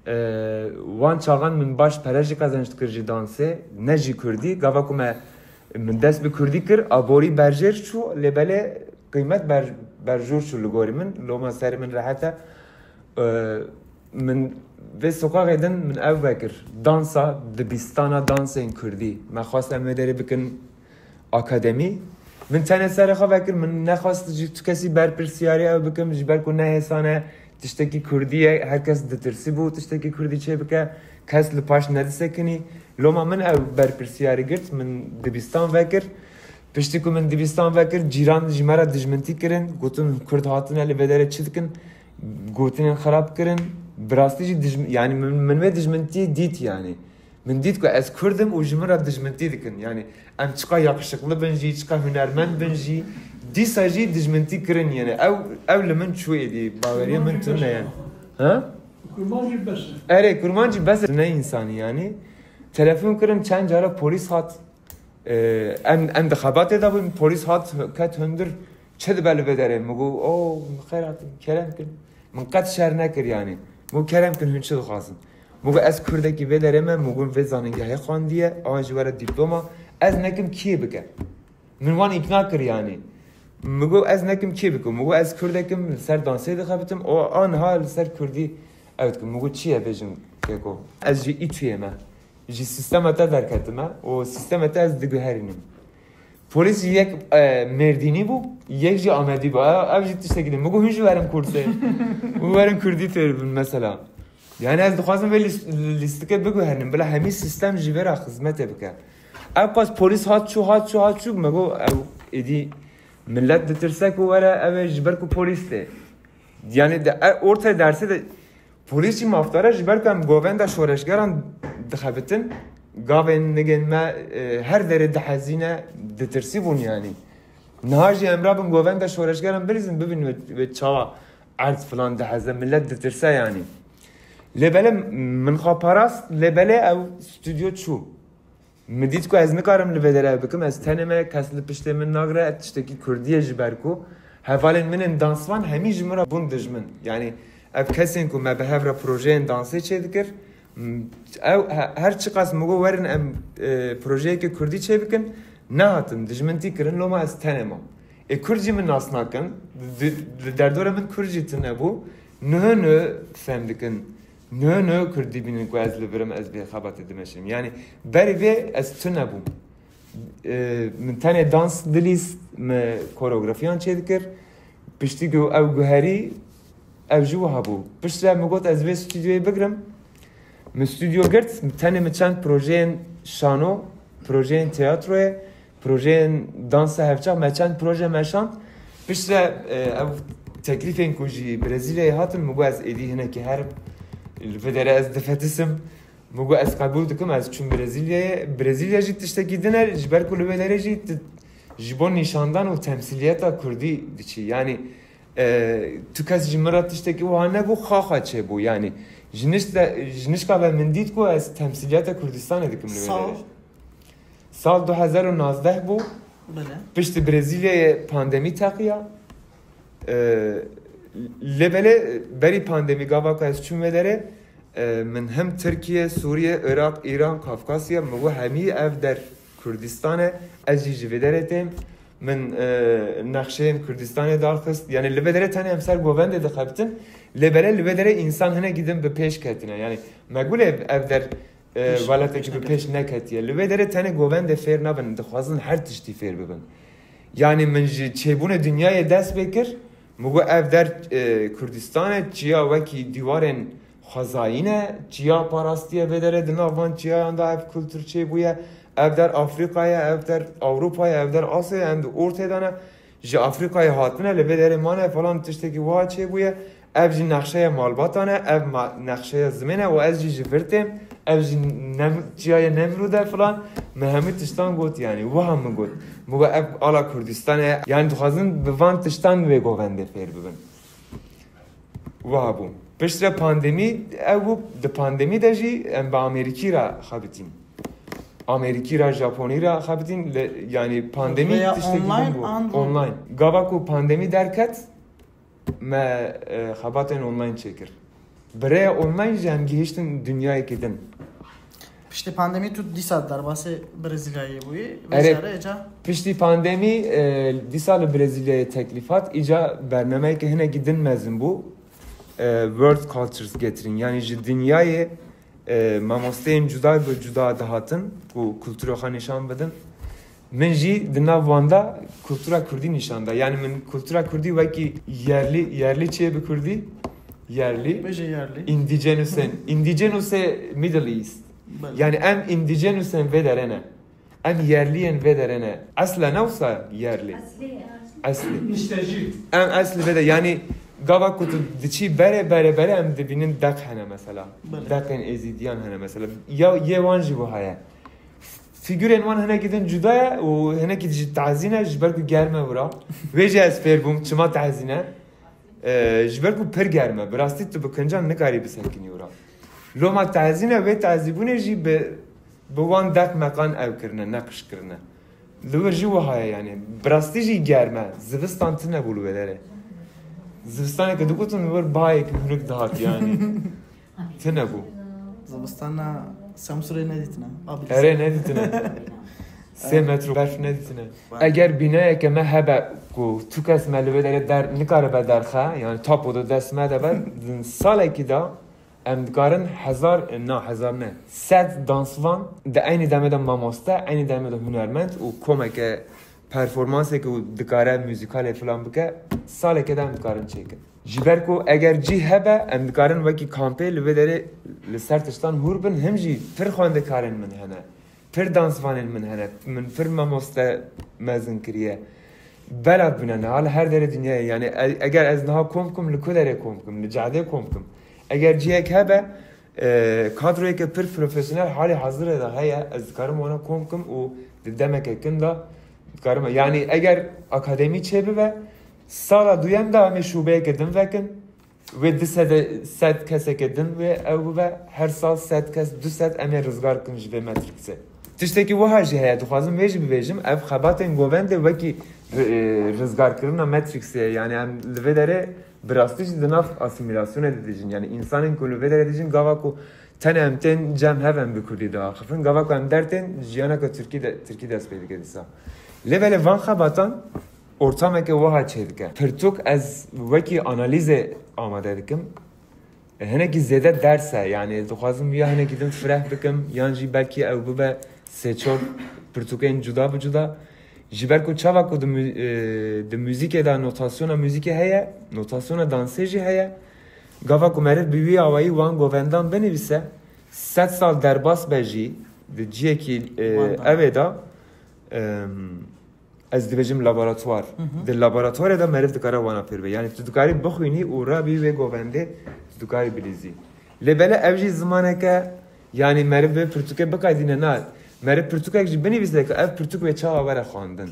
E, wan çaxan min baş pere jî qezenc dikir ji dansê, ne jî kurdî. Gava ku me, min dest bi kurdî kir, aborî berjêr çû, lê belê qîmet ber, berjûr çû li gorî min. Loma serê min rehet e. E, min vê soqaxê din min ev vekir. Dansa, dibistana dansên kurdî. Me xwest em wê derê bikin akademî. Min tenê serê xwe vekir, min nexwest ji tu kesî berpirsiyarî ew bikim, ji ber ku ne hêsan e, tiştekî kurdî ye, her kes ditirsî bû tiştekî kurdî çê bike, kes li paş nedisekinî. Loma min ew berpirsiyarî girt, min dibistan vekir. Piştî ku min dibistan vekir, cîran ji me re dijmintî kirin, gotin, Kurd hatine li vê derê çi dikin? Gotinên xirab kirin. Bi rastî jî dijm-, yani min, min vê dijmintiyê dît yani. Min dît ku ez Kurd im û ji min re dijmintî dikin. Yani em çiqa yakışıklı bin jî, çiqa hunermend bin jî, dîsa jî dijmintî kirin yani. Ew, ew li min çû êdî, baweriya min tune ye. Ha? Kurmancî bes e. Erê, kurmancî bes e, ne insanî yani. Telefon kirin çend cara polîs hat. Ee, em, em di xebatê de bûn, polîs hat, ket hundir, çi dibe li vê derê? Min got, o, min xêr hatin, kerem kin. Min qet şer nekir yani. Min got, kerem kin, hûn çi dixwazin? Min got, ez kurdekî vê derê me, min got, vê zanîngehê xwendiye, a ji we re dîploma, ez nekim kiyê bike. Min wan îkna kir yani. Min got, ez nekim kiyê bikim. Min got, ez kurdekim, li ser dansê dixebitim, o, a niha li ser kurdî ew dikim. Min got, çi ye bêjin keko? Ez ji îtuyê me. Ji sîstema te derketime û sîstema te ez diguherînim. Polîs jî yek, e, Mêrdînî bû, yek jî Amedî bû. Ev, ev jî tiştekî din. Min got, hûn jî werin Kursê. Hûn werin Kurdî fêr bin mesela. Yani ez dixwazim vê lîst-, lîstikê biguherînim. Bila hemî sîstem ji vê re xizmetê bike. Ev qas polîs hat çû, hat çû, hat çû. Me got, ew êdî millet ditirse ku were, ew ê ji ber ku polîs tê. Yani de, e, ortaya derse de Polîs jî mafdar e, ji ber ku em govenda şoreşgeran dixebitin, gavên nigên me, e, her derê dihezîne, ditirsî bûn yanî. Niha jî em rabin govenda şoreşgeran bilîzin, bibînin wê, wê çawa erd filan diheze, millet ditirse yanî. Lê belê min xwe parast, lê belê ew stûdyo çû. Min dît ku ez nikarim li vê derê bikim, ez tenê me, kes li piştê min nagire, tiştekî kurdî ye ji ber ku hevalên min ên dansvan hemî ji min re bûn dijmin. Yanî ev kesên ku me bi hev re projeyên dansê çêdikir, m-, ew he-, her çiqas min got werin em, e, projeyeke kurdî çêbikin, nehatin, dijmintî kirin, loma ez tenê mam. Ê kurd jî min nas nakin, di, di derdora min kurd jî tune bû, niho niho fem dikin. Niho niho kurd dibînin ku ez li vir im, ez vê xebatê dimeşinim. Yanî berî vê ez tune bûm. E, min tenê dans dilîst, min koreografiyan çêdikir. Piştî ku ew guherî, ew jî wiha bû. Piştre min got ez vê stûdyoyê bigirim. Min stûdyo girt, tenê min çend projeyên şano, projeyên teyatroyê, projeyên dansa hevçax, me çend proje meşand. Piştre, e, ev teklîfên ku ji Brezîlyayê hatin, min got ez êdî hinekî herim, li vê derê ez difetisim. Min got ez qebûl dikim, ez çûm Brezîlyayê. Brezîlya jî tiştekî din e, ji ber ku li wê derê jî ti-, ji bo nîşandan û temsîliyeta kurdî diçî. Yanî, e, tu kes ji min re tiştekî wiha negot, xwe xwe çêbû. Yanî ji nişt-, ji nişka ve min dît ku ez temsîliyeta Kurdistanê dikim li wê Sal? derê. Sal du hezar û nazdeh bû. Bele. Piştî Brezîlyayê pandemî teqiya. Ee, Lê belê berî pandemî gava ku ez çûm vê derê, e, min hem Tirkiye, Sûriye, Iraq, Îran, Kafkasya, min got hemî ev der Kurdistan e, ez jî ji vê derê têm. Min, e, nexşeyên Kurdistanê darxist. Yani li vê derê tenê em ser govendê dixebitin. Lê belê li vê derê însan hinekî din bi pêş ketine. Yani me gulê ev der, e, Pêş, welatekî pêş bi neketiye. Pêş neketiye. Li vê derê tenê govendê fêr nabin, dixwazin her tiştî fêr bibin. Yani min ji çêbûnê dinyayê dest pê kir. Min got ev der, e, Kurdistan e, çiya wekî dîwarên xwezayî ne, çiya parastiye vê derê di nav van çiyayan de ev kultur çêbûye. Ev der Afrîka ye, ev der Ewropa ye, ev der Asya ye, em di ortê de ne. Ji Afrîkayê hatine, li vê derê mane falan tiştekî wiha çêbûye. Ev jî nexşeya malbatan e, ev ma-, nexşeya zimên e û ez jî ji vir têm. Ev jî Nem-, çiyayê Nemrûd e falan. Min hemû tiştan got, yani wiha min got. Min got ev ala Kurdistan e. Yani dixwazin bi van tiştan wê govendê fêr bibin. Wiha bû. Piştre pandemî, ew bû, di pandemî de jî em bi Amerîkî re xebitîn. Amerîkî re, Japonî re xebitîn, li, yani pandemî Rêya tiştekî online din bû. An online. Gava ku pandemî derket, me, e, xebatên online çêkir. Bi rêya online jî em gihiştin dinyayekî din. Piştî pandemî tu dîsa derbasê Brezilyayê bûyî. Erê, vêjare ca. Piştî pandemî, e, dîsa li Brezilyayê teklîf hat. Îca bernameyeke hinekî din mezin bû. E, World Cultures Gathering. Yani ji dinyayê, e, mamosteyên cuda bi cuda dihatin ku kultura xwe nîşan bidin. Min jî di nav wan de kultura kurdî nîşan da. Yani min kultura kurdî wekî yerlî, yerlî çê bi kurdî? Yerlî. Bêje yerlî. Indigenous in, indigenous e Middle East. Belê. Yani em indigenous in vê derê ne. Em yerliyên vê derê ne. Esle ne wisa yerlî? Eslî. Eslî. Niştecî. Em eslî vê de, yani gava ku tu diçî berê, berê, berê em dibînin deq hene mesela. Belê. Deqên êzîdiyan hene mesela. Ya, yê wan jî wiha ye. Fîgurên wan hinekî din cuda ye û hinekî jî tazî ne, ji ber ku germ e wira. Wê jî ez fêr bûm, çima tazî ne? E, ji ber ku pir germ e. Bi rastî tu bi kincan nikarî bisekinî wira. Loma tazî ne, wê tazîbûnê jî bi, bi wan deq meqan ew kirine, neqş kirine. Li wir jî wiha ye yani. Bi rastî jî germ e. Zivistan tune bû li wê derê. Zivistanê ke digotin li wir bayek hûnik dihat yani. Tune bû. Zivistana Semsûrê nedîtine. Abi. Erê nedîtine. Sê metro berf nedîtine. Eger bîneyeke me hebe ku tu kes me li vê derê der, nikaribe derxe, yani tapo de dest me de be, salekî de em dikarin hezar, na, hezar ne, sed dansvan di eynî demê de mamoste, eynî demê de hunermend û komeke performanseke û dikare muzîkalê filan bike, saleke de em dikarin çêkin. Ji ber ku eger cî hebe, em dikarin wekî kampê li vê derê li ser tiştan hûr bin, him jî pir xwendekarên min hene, pir dansvanên min hene, min pir mamoste mezin kiriye. Bela bûne niha li her derê dinyayê. Yani e-, eger ez niha kom bikim, li ku derê kom bikim? Li Cehdê kom bikim. Eger cihek hebe, e, kadroyeke pir profesyonel halê hazirê de heye, ez dikarim wana kom bikim û di demeke kin de dikarim. Yani eger akademî çêbibe, sala duyem de em ê şûbeyeke din vekin. Wê du sed, sed keseke din wê ew bibe, her sal sed kes, du sed em ê rizgar kin ji vê Matrixê. Tiştekî wiha jî heye, dixwazim vê jî bibêjim, ev xebatên govendê wekî ri-, e, rizgarkirina Matrixê ye. Yani em li vê derê bi rastî jî di nav asîmîlasyonê de dijîn. Yani însanên ku li vê derê dijîn, gava ku tenê em tên cem hev em bi kurdî diaxifin, gava ku em dertên jiyaneke tirkî de, tirkî dest pê dike dîsa. Lê belê van xebatan ortameke wiha çêdike. Pirtûk ez wekî analîzê amade dikim. Hinekî zêde ders e, yani dixwazim ya hinekî din fireh bikim, yan jî belkî ew bibe sê çar pirtûkên cuda bi cuda. Ji ber ku çawa ku di mü-, e, di muzîkê de notasyona muzîkê heye, notasyona dansê jî heye. Gava ku meriv bi wî awayî wan govendan binivîse, sed sal derbas be jî, di ciyekî, e, Wan da. Ev ê de, em, ez dibêjim laboratuwar. Hı hı. Di laboratuwarê de meriv dikare wana fêr be. Yani tu dikarî bixwînî û rabî wê govendê, tu dikarî bilîzî. Lê bele ev jî zimaneke, yani meriv vê pirtûkê bikaydîne na. Meriv pirtûkek jî binivîse ku ev pirtûk wê çawa were xwendin.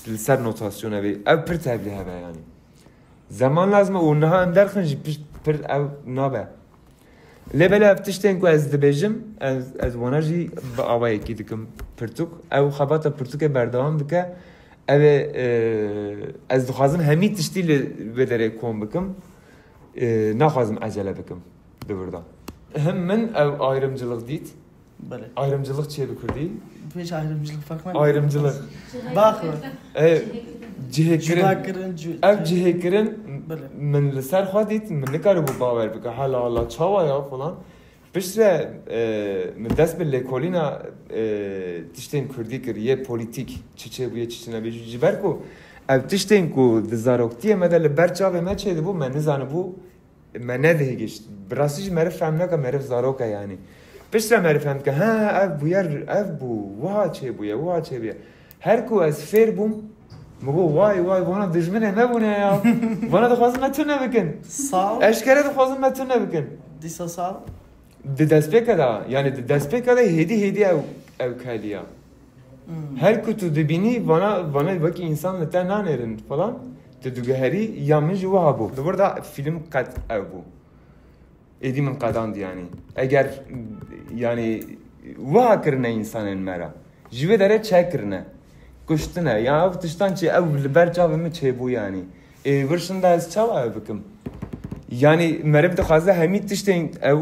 Li ser notasyona vê. Ev pir tevlî hebe yani. Zeman lazim e û niha em derxin jî pir, pir ev nabe. Lê belê ev tiştên ku ez dibêjim, ez, ez wana jî bi awayekî dikim pirtûk. Ew xebata pirtûkê berdewam dike. Ev ê, e, ez dixwazim hemî tiştî li vê derê kom bikim. E, naxwazim ecele bikim di wir de. Hem min ew ayrımcılık dît. Belê. Ayrımcılık çi ye bi kurdî? Pêş ayrımcılık fark mı? Ayrımcılık. Bak. E, cihêkirin. Cuda kirin. Cu- Ev cihêkirin Belê. min li ser xwe dît, min nikaribû bawer bike. Hala hala çawa ya falan. Piştre e, min dest bi lêkolîna e, tiştên kurdî kir, yê polîtîk, çi çêbûye, çi çênebûye. Ji ber ku ev tiştên ku di zaroktiyê me de li ber çavê me çêdibû, me nizanibû, me nedihêgişt. Bi rastî jî meriv fehm nake, meriv zarok e yanî. Piştre meriv fehm dike, ha, ev bûyer, ev bû, wiha çêbûye, wiha çêbûye. Her ku ez fêr bûm, min got, way, way, vana dijminê me bûne ya. Vana dixwazin me tune bikin. Sağ ol. Eşkere dixwazin me tune bikin. Dîsa sağ ol. Di destpêke de, yanî di destpêke de hêdî hêdî ew, ew keliya. Hmm. Her ku tu dibînî, vana, vana wekî însan li te nanêrin falan, tu diguherî ya min jî wiha bû. Di wir de fîlm qet ew bû. Êdî min qedand yanî. Eger, yanî, wiha kirine însanên me re. Ji vê derê çek kirine. Kuştine. Ya ev tiştan çi, ew li ber çavê min çêbû yanî. Ê, vir şinda ez çawa ev bikim? Yanî, meriv dixwaze hemî tiştên ew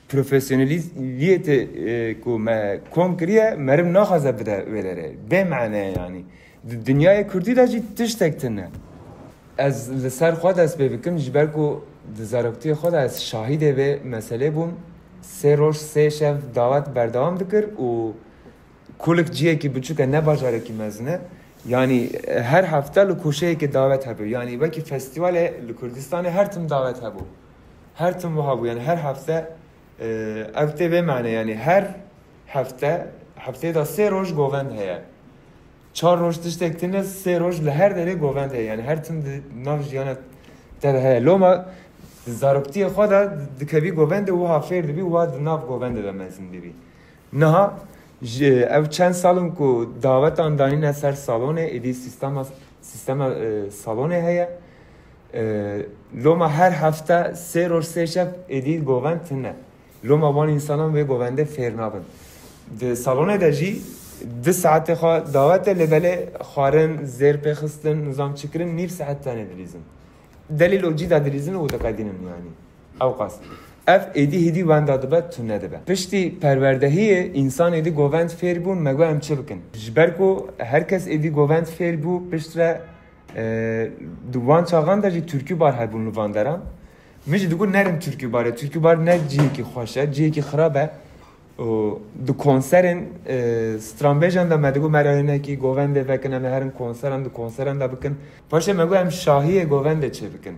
profesyonelîziyetê, e, ku me kom kiriye, meriv naxwaze bide wê derê. Bê mane yanî. Di dinyayê kurdî de jî tiştek tune. Ez li ser xwe dest pê bikim, ji ber ku di zaroktiyê xwe de ez şahidê vê meselê bûm. Sê roj, sê şev dawet berdewam dikir û kulik ciyekî biçûk e, ne bajarekî mezin e. Yanî, e, her hefte li koşeyekê dawet hebû. Yanî wekî festîvalê li Kurdistanê her tim dawet hebû. Her tim wiha bû. Yanî her hefte, e, ev tê vê mane. Yanî her hefte, hefteyê de sê roj govend heye. Çar roj tiştek tune, sê roj li her derê govend heye. Yanî her tim di nav jiyana te de heye. Loma di zaroktiyê xwe de dikevî govendê, wiha fêr dibî, wiha di nav govendê de mezin dibî. Niha ji ev çend sal in ku dawetan danîne ser salonê, êdî sîstema, sîstema, e, salonê heye. E, loma her hefte sê roj sê şev êdî govend tune. Loma wan însanan vê govendê fêr nabin. Di salonê de jî du saetê xwe dawet e, lê belê xwarin, zêr pêxistin, nizam çi kirin, nîv saet tenê dilîzin. Delîl û cî de dilîzin û diqedînin yanî. Ewqas. Ev êdî hêdî wenda dibe, tune dibe. Piştî perwerdehiyê însan êdî govend fêr bûn, me got em çi bikin? Ji ber ku her kes êdî govend fêr bû, piştre, e, di wan çaxan de jî türkübar hebûn li van deran. Min jî digot nerin türkübarê. Türkübar ne cihekî xweş e, cihekî xirab e. Û di konserên, e, stranbêjan de me digot me re hinekî govendê vekin, em ê herin konseran, di konseran de bikin. Paşê me got em şahiyê govendê çêbikin.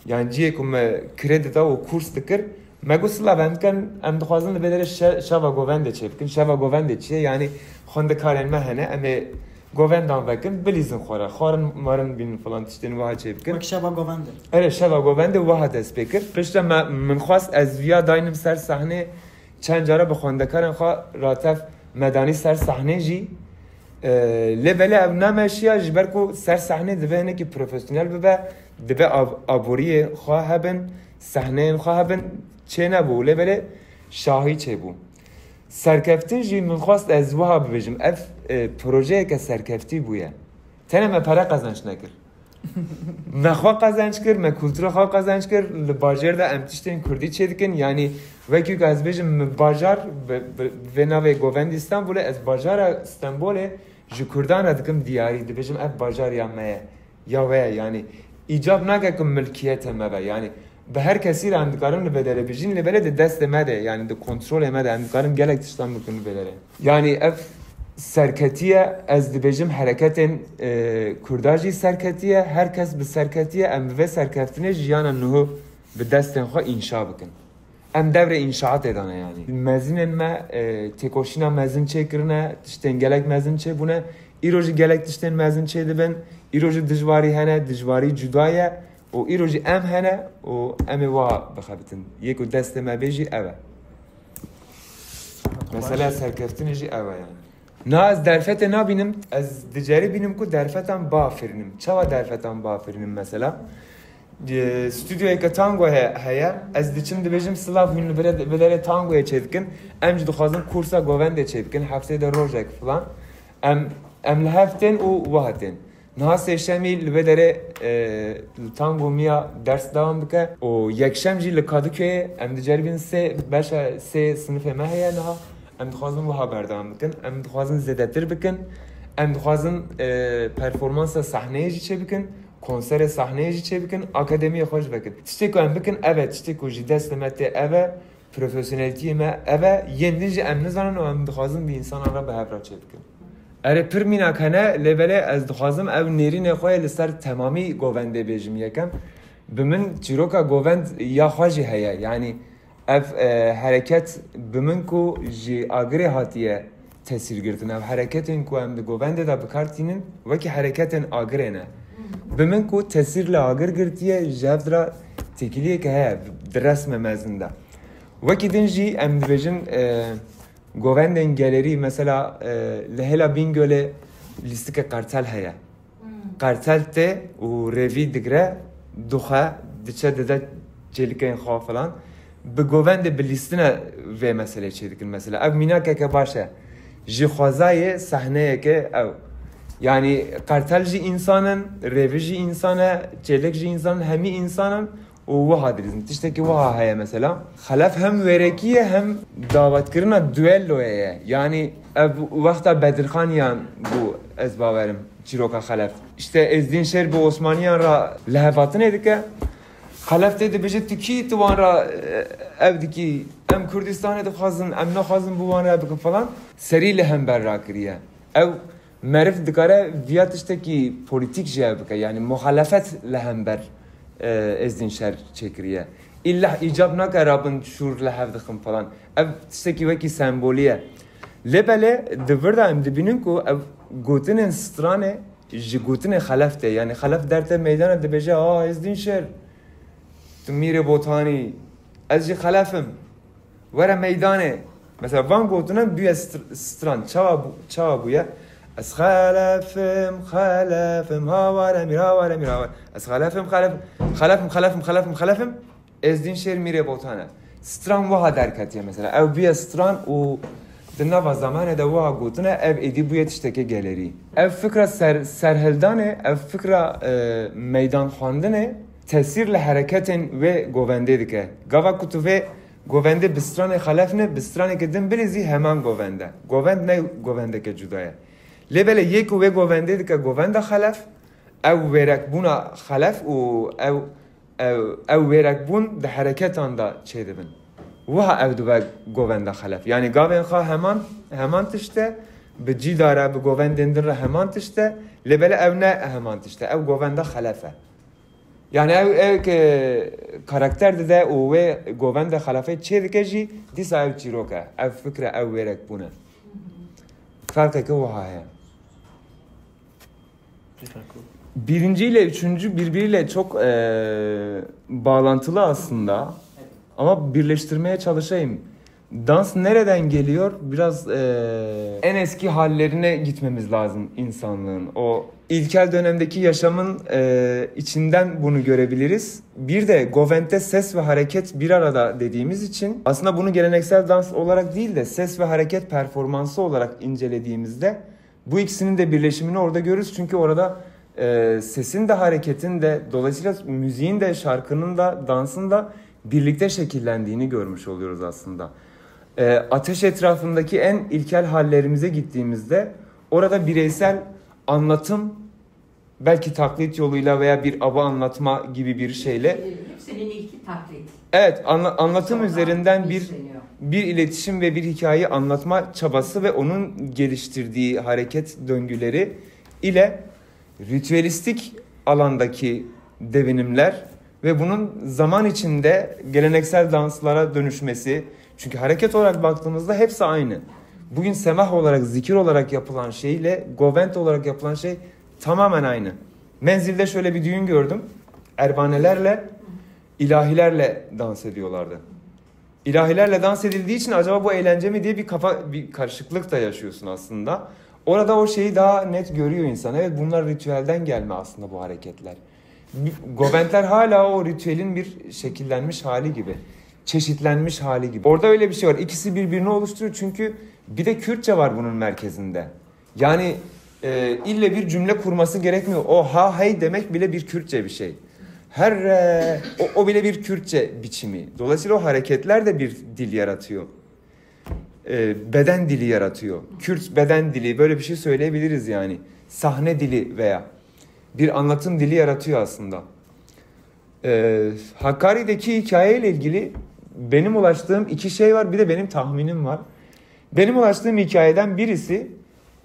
Yanî cihê ku me kredi da û kurs dikir, me got silav em dikin, em dixwazin li vê derê şe-, şeva govendê çêbikin. Şeva govendê çi ye? Yanî xwendekarên me hene, em ê govendan vekin, bilîzin xwe re. Xwarin marin bînin falan tiştên wiha çêbikin. Wek şeva govendê. Erê, şeva govendê wiha dest pê kir. Piştre me, min xwest ez viya daynim ser sahnê, çend cara bi xwendekarên xwe ratev me danî ser sahnê jî. E, lê belê ev nemeşiya, ji ber ku ser sahnê divê hinekî profesyonel bibe, divê ab-, aboriyê xwe hebin, sahneyên xwe hebin, çê nebû. Lê belê şahî çêbû. Serkeftin jî min xwest ez wiha bibêjim, ev, e, projeyeke serkeftî bûye. Tenê me pere qezenc nekir. Me xwe qezenc kir, me kultura xwe qezenc kir. Li bajêr de em tiştên kurdî çêdikin. Yanî wekî ku ez bêjim, min bajar, bi, bi vê navê govendî Stenbolê, ez bajara Stenbolê ji kurdan re dikim diyarî. Dibêjim ev bajar ya me ye, ya we ye. Yanî îcab nake ku milkiyetê me be. Yanî bi her kesî re em dikarin li vê derê bijîn, lê belê di destê me de, yanî di kontrolê me de, em dikarin gelek tiştan bikin li vê derê. Yanî ev serketî ye, ez dibêjim hereketên, e, kurda jî serketî ye, her kes bi serketî ye, em bi vê serkeftinê jiyana niho bi destên xwe înşa bikin. Em devrê înşaatê de ne yanî. Mezinên me, e, têkoşîna mezin çêkirine, tiştên gelek mezin çêbûne, îro jî gelek tiştên mezin çêdibin, îro jî dijwarî hene, dijwarî cuda ye û îro jî em hene û em ê wiha bixebitin. Yê ku destê me bê jî ev e. Mesele serkeftinê jî ew e yanî. Na ez derfetê nabînim, ez diceribînim ku derfetan biafirînim. Çawa derfetan biafirînim mesela? E, stûdyoyeke tango he-, heye, ez diçim dibêjim silav hûn li vê derê tangoyê çêdikin, em jî dixwazin kursa govendê çêbikin, hefteyê de rojek filan. Em Em li hev tên û wiha tên. Niha sêşemî li vê derê, e, li Tango Mia ders dewam dike û yekşem jî li Kadıköyê em diceribîn sê beşa sê sinifê me heye niha. Em dixwazin wiha berdewam bikin. Em dixwazin zêdetir bikin. Em dixwazin, e, performansa sahneyê jî çêbikin. Konserê sahneyê jî çêbikin. Akademiyê xwe jî vekin. Tiştê ku em bikin ev e, tiştê ku ji destê me tê ev e. Profesyoneltiyê me ev e, yên din jî em nizanin û em dixwazin bi însanan re bi hev re çêbikin. Erê, pir mînak hene, lê belê ez dixwazim ew nêrînê xwe yê li ser temamî govendê bêjim. Yekem, bi min çîroka govend ya xwe jî heye. Yanî ev, e, hereket bi min ku ji Agirê hatiye tesîr girtin. Ev hereketên ku em di govendê de bi kar tînin, wekî hereketên Agirê ne. Bi min ku tesîr li Agir girtiye, ji hev re têkiliyeke heye di resme mezin de. Wekî din jî em dibêjin, e, govendên gelerî, mesela, e, li hêla Bîngolê lîstikê Qertel heye. Qertel tê û rêvî digre, duxe, diçe dide çêlikên xwe filan. Bi govendê bi lîstine vê meselê çêdikin mesela. Ev mînakeke baş e. Ji xwezayê sahneyeke ew. Yanî Qertel jî însan in, rêvî jî însan e, çêlik jî însan in, hemî însan in û wiha dilîzin. Tiştekî wiha heye mesela. Xelef hem wêrekî ye hem dawetkirina duelloyê ye. Yanî ev wexta Bedirxaniyan bû, ez bawerim, çîroka Xelef. Îşte Êzdîn Şêr bi Osmaniyan re lihevhatinê dike. Xelef tê dibêje, tu kî, tu wan re, e, ev dikî? Em Kurdistanê dixwazin, em naxwazin bi wan re bikin falan. Serî li hember rakiriye. Ew meriv dikare viya tiştekî polîtîk jî ev bike. Yanî muxalefet li hember, e, Êzdîn Şêr çêkiriye. Îlla îcab nake rabin şûr li hev dixin falan. Ev tiştekî wekî sembolî ye. Lê belê di vir de em dibînin ku ev gotinên stranê ji gotinê Xelef tê. Yanî Xelef derte meydana dibêje, "A, Êzdîn Şêr, tu Mîrê Botanî, ez jî Xelef im. Were meydanê." Mesela van gotinan bûye str-, stran. Çawa bû-, çawa bûye? Ez Xelef im, Xelef im, haware mîr, haware mîr, haware. Ez Xelef im, Xelef im, Xelef im, Xelef im, Xelef im, Xelef im. Êzdîn Şêr Mîrê Botan e. Stran wiha derketiye mesela. Ew bûye stran û di nava zamanê de wiha gotine, ev êdî bûye tişteke gelerî. Ev fikra ser-, serhildanê, ev fikra, e, meydan xwendinê tesîr li hereketên wê govendê dike. Gava ku tu vê govendê bi stranê Xelef ne, bi straneke din bilîzî heman govend e. Govend ne govendeke cuda ye. Lê belê yê ku wê govendê dike govenda Xelef, ew wêrekbûna Xelef û ew Ew, ew wêrekbûn di hereketan de çêdibin. Wiha ew dibe govenda Xelef. Yanî gavên xwe heman, heman tişt e, bi cî de re, bi govendên din re heman tişt e, lê belê ew ne heman tişt e. Ew govenda Xelef e. Yanî ew, ew ke karakter dide û wê govenda Xelefê çêdike jî, dîsa ew çîrok e. Ev fikr e, ew wêrekbûn e. Ferqeke wiha heye. Birinci ile üçüncü birbiriyle çok, e, bağlantılı aslında. Ama birleştirmeye çalışayım. Dans nereden geliyor? Biraz, e, en eski hallerine gitmemiz lazım insanlığın. O ilkel dönemdeki yaşamın, e, içinden bunu görebiliriz. Bir de Govent'te ses ve hareket bir arada dediğimiz için aslında bunu geleneksel dans olarak değil de ses ve hareket performansı olarak incelediğimizde bu ikisinin de birleşimini orada görürüz. Çünkü orada, e, sesin de hareketin de, dolayısıyla müziğin de, şarkının da, dansın da birlikte şekillendiğini görmüş oluyoruz aslında. E, ateş etrafındaki en ilkel hallerimize gittiğimizde orada bireysel anlatım, belki taklit yoluyla veya bir aba anlatma gibi bir şeyle. Hepsinin ilki taklit. Evet, anla-, anlatım üzerinden bir, bir iletişim ve bir hikayeyi anlatma çabası ve onun geliştirdiği hareket döngüleri ile ritüelistik alandaki devinimler ve bunun zaman içinde geleneksel danslara dönüşmesi. Çünkü hareket olarak baktığımızda hepsi aynı. Bugün semah olarak, zikir olarak yapılan şeyle govent olarak yapılan şey tamamen aynı. Menzil'de şöyle bir düğün gördüm. Erbanelerle, ilahilerle dans ediyorlardı. İlahilerle dans edildiği için acaba bu eğlence mi diye bir kafa, bir karışıklık da yaşıyorsun aslında. Orada o şeyi daha net görüyor insan. Evet, bunlar ritüelden gelme aslında bu hareketler. Goventler hala o ritüelin bir şekillenmiş hali gibi, çeşitlenmiş hali gibi. Orada öyle bir şey var. İkisi birbirini oluşturuyor çünkü bir de Kürtçe var bunun merkezinde. Yani, E, ille bir cümle kurması gerekmiyor. O ha hey demek bile bir Kürtçe bir şey. Her e, o, o bile bir Kürtçe biçimi. Dolayısıyla o hareketler de bir dil yaratıyor. E, beden dili yaratıyor. Kürt beden dili, böyle bir şey söyleyebiliriz yani. Sahne dili veya bir anlatım dili yaratıyor aslında. E, Hakkari'deki hikayeyle ilgili benim ulaştığım iki şey var, bir de benim tahminim var. Benim ulaştığım hikayeden birisi,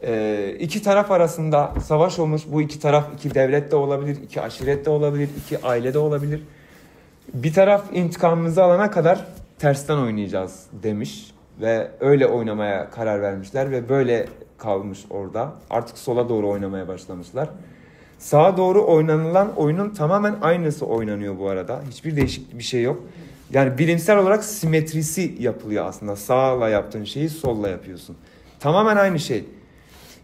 e, iki taraf arasında savaş olmuş. Bu iki taraf, iki devlet de olabilir, iki aşiret de olabilir, iki aile de olabilir. Bir taraf intikamımızı alana kadar tersten oynayacağız demiş ve öyle oynamaya karar vermişler ve böyle kalmış orada. Artık sola doğru oynamaya başlamışlar. Sağa doğru oynanılan oyunun tamamen aynısı oynanıyor bu arada. Hiçbir değişik bir şey yok. Yani bilimsel olarak simetrisi yapılıyor aslında. Sağla yaptığın şeyi solla yapıyorsun. Tamamen aynı şey.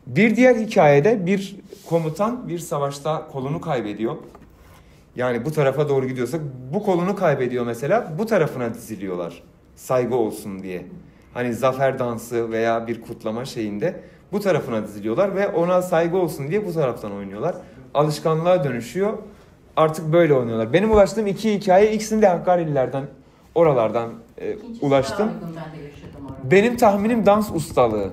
Bir diğer hikayede bir komutan bir savaşta kolunu kaybediyor. Yani bu tarafa doğru gidiyorsak bu kolunu kaybediyor mesela, bu tarafına diziliyorlar. Saygı olsun diye. Hani zafer dansı veya bir kutlama şeyinde bu tarafına diziliyorlar ve ona saygı olsun diye bu taraftan oynuyorlar. Alışkanlığa dönüşüyor. Artık böyle oynuyorlar. Benim ulaştığım iki hikaye, ikisini de Hakkari'lilerden, oralardan e, ulaştım. Benim tahminim dans ustalığı.